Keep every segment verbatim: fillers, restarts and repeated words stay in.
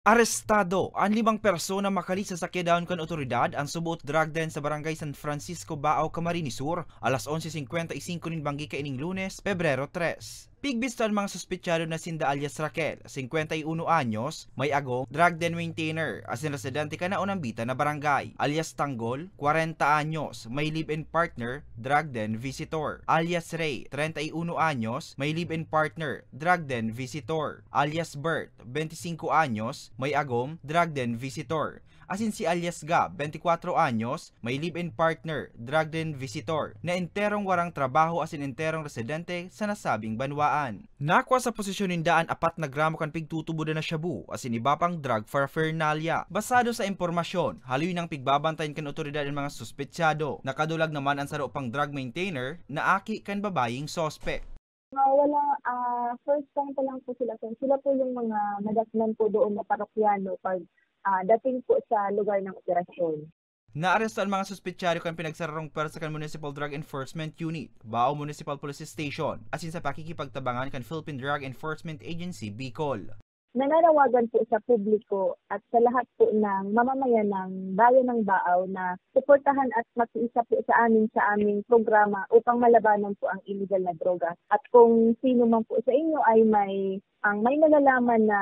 Arestado an limang persona makalis sa sakya daon kan otoridad an suboot drug den sa Barangay San Francisco, Baao, Camarines Sur, alas onse cincuenta y cinco nin banggi kaining Lunes, Pebrero tres. Pigbista an mga suspetsado na sinda alias Raquel, cincuenta y uno anyos, may agom, drug den maintainer, asin residente kan naunambitan na barangay, alias Tanggol, kwarenta anyos, may live-in partner, drug den visitor, alias Ray, treinta y uno anyos, may live-in partner, drug den visitor, alias Bert, veinticinco anyos, may agom, drug den visitor, asin si alias Gab, veinticuatro anyos, may live-in partner, drug den visitor, na enterong warang trabaho asin enterong residente sa nasabing banwaan. Nakwa sa posesyon ninda an apat na gramo kan pigtutubodan na shabu asin iba pang drug paraphernalia. Basado sa impormasyon, haloy nang pigbabantayan kan otoridad an mga suspetsado. Nakadulag naman an saro pang drug maintainer na aki kan babayeng suspek. Ah, wala, ah, first time pa lang po sila, sir. Sila po yung mga nadatnan po doon na parokyano pag, ah, dating po sa lugar ng operasyon. Naaresto an mga suspetsado kan pinagsararong pwersa kan Municipal Drug Enforcement Unit, Baao Municipal Police Station, asin sa pakikipagtabangan kan Philippine Drug Enforcement Agency, Bicol. Nananawagan po sa publiko at sa lahat po ng mamamayan ng Bayan ng Baao na suportahan at makiisa po sa amin sa aming programa upang malabanan po ang illegal na droga. At kung sino man po sa inyo ay may, ang may nalalaman na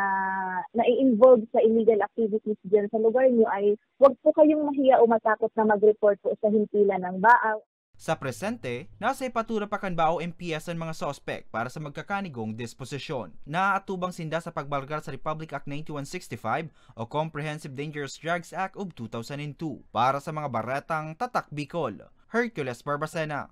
nai-involve sa illegal activities diyan sa lugar niyo ay huwag po kayong mahiya o matakot na mag-report po sa himpilan ng Baao. Sa presente, nasa hepyatura pa kan Baao M P S an mga suspek para sa magkakanigong disposisyon. Naaatubang sinda sa pagbalgar sa Republic Act ninety-one sixty-five o Comprehensive Dangerous Drugs Act of two thousand two. Para sa mga baretang Tatak Bicol, Hercules Barbacena.